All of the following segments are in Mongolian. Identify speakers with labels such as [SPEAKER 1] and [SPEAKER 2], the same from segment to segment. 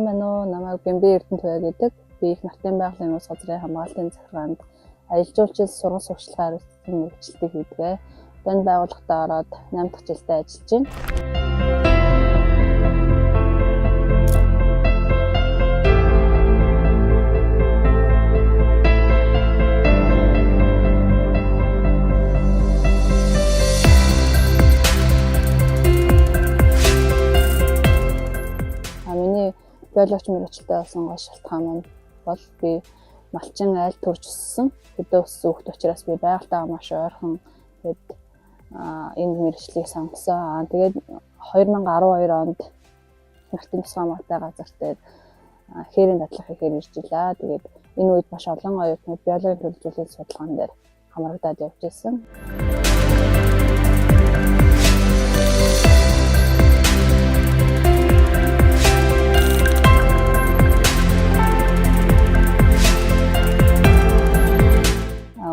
[SPEAKER 1] Сайн байна уу? Намайг Бямби Эрдэнэ Туяа гэдэг. Би их нартын байгалийн улс газрын хамгаалтын захиргаанд аялал жуулчлал сургал сурталчилгаа хариуцсан мэргэжилтийг хийдэг. Энэ байгууллагатаа ороод 8 дахь жилдээ ажиллаж байна. Миний биологч мэргэжилтэй болсон гол шалтгаан маань бол би малчин айл төрж өссөн. Хөдөө өссөн хүүхэд учраас би байгальтайгаа маш ойрхон тэгээд энэ мэргэжлийг сонгосон. Тэгээд 2012 онд Нартын тусгай хамгаалалтын газар дээр хээрийн дадлага хийхээр ирж илаа. Тэгээд энэ үед маш олон оюутнууд биологийн төрөл зүйлийн судалгаан дээр хамрагдаад явж байсан.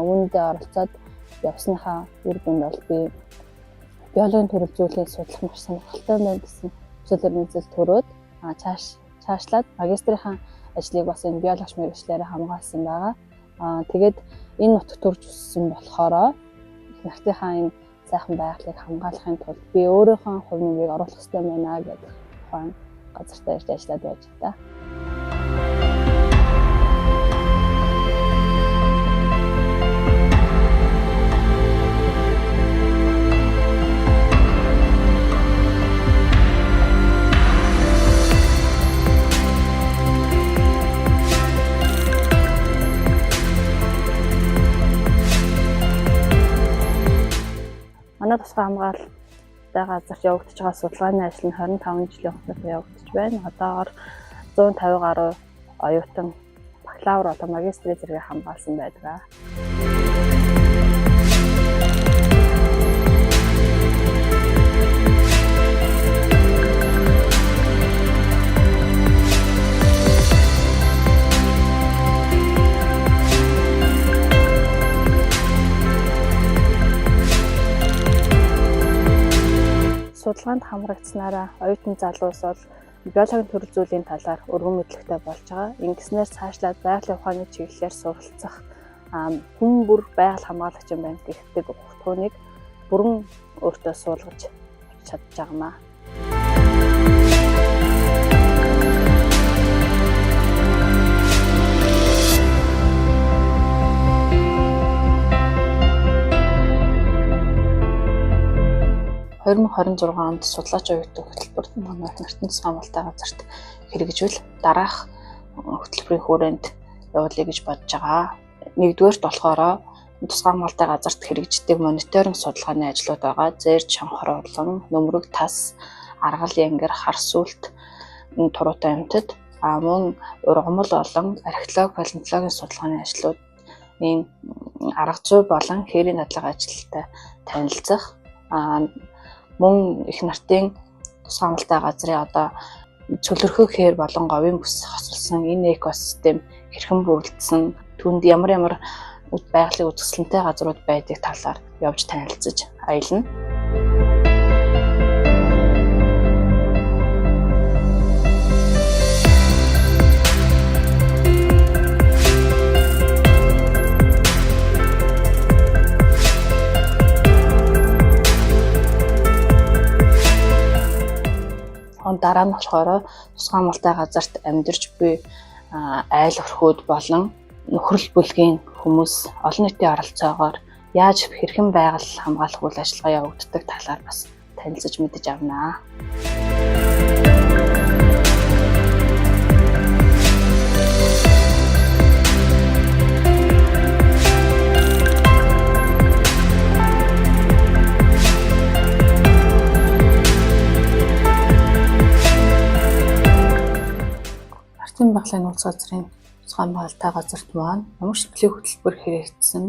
[SPEAKER 1] Үүндээ оролцоод явсныхаа үр дүнд бол би биологийн төрөл зүйлийг судлах маш сонирхолтой байна гэсэн хүсэл эрмэлзэл төрөөд цаашлаад магистрийн ажлыг бас энэ биологч мэргэжлээрээ хамгаалсан байгаа. Тэгээд энэ нутагт төрж өссөн болохоро их нартынхаа энэ сайхан байгалыг хамгаалахын тулд би өөрийнхөө хувь нэмрийг оруулах ёстой байна гэдэг тухайн газартаа ирж ажиллаад байж та. Манай тусгай хамгаалалттай газарт явагдаж байгаа судалгааны ажил нь 25 жилийн хугацаатай явагдаж байна. Одоогор 150 гаруй оюутан бакалавр болон магистрийн зэрэгийг хамгаалсан байдаг. Судалгаанд хамрагдсанаараа оюутан залуус бол биологийн төрөл зүйлийн талаар өргөн мэдлэгтэй болж байгаа. Ингэснээр цаашлаад байгалийн ухааны чиглэлээр суралцах, хүн бүр байгаль хамгаалагч юм байна гэх түүнийг бүрэн өөртөө суулгаж чадж байгаа юм аа.
[SPEAKER 2] — 2026 онд судлаач оюутан хөтөлбөрт манай их нартын тусгай хамгаалалтын газарт хэрэгжүүл дараах хөтөлбөрийн хүрээнд явуулъя гэж бодож байгаа. Нэгдүгээрт болохоор тусгай хамгаалалтын газарт хэрэгждэг мониторинг судалгааны ажлууд байгаа. Зээрч шанхруулан, нөмрөг тас, аргал янгир, харсүүлт, туруутай амьтад, мөн ургамал болон археологи, палеонтологийн судалгааны ажлуудын арга зүй болон хээрийн дадлага ажилтай танилцах, мөн их нартын тусгай хамгаалалтын газрын одоо цөлөрхөө хээр болон говийн бүс хосолсон энэ экосистем хэрхэн бүрэлдсэн, түүнд ямар ямар байгалийн үзэсгэлэнтэй газрууд байдаг талаар явж танилцаж аялна. Дараа нь болохоор тусгай хамгаалалтын газарт амьдарч буй айл орхиуд болон нөхрөл бүлгийн хүмүүс олон нийтийн оролцоогоор яаж хэрхэн байгаль хамгаалах үйл ажиллагаа явагддаг талаар бас танилцаж мэдэж авна. Нартын байгалийн нууц газрын тусгай хамгаалалтын газарт маань ямар шилбэлийн хөтөлбөр хэрэгжсэн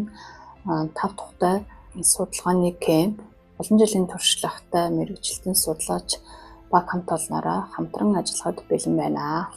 [SPEAKER 2] 5 тухтай судалгааны кемп олон жилийн туршлагатай мэргэжилтэн судлаач баг хамт олноороо хамтран ажиллахад бэлэн байна.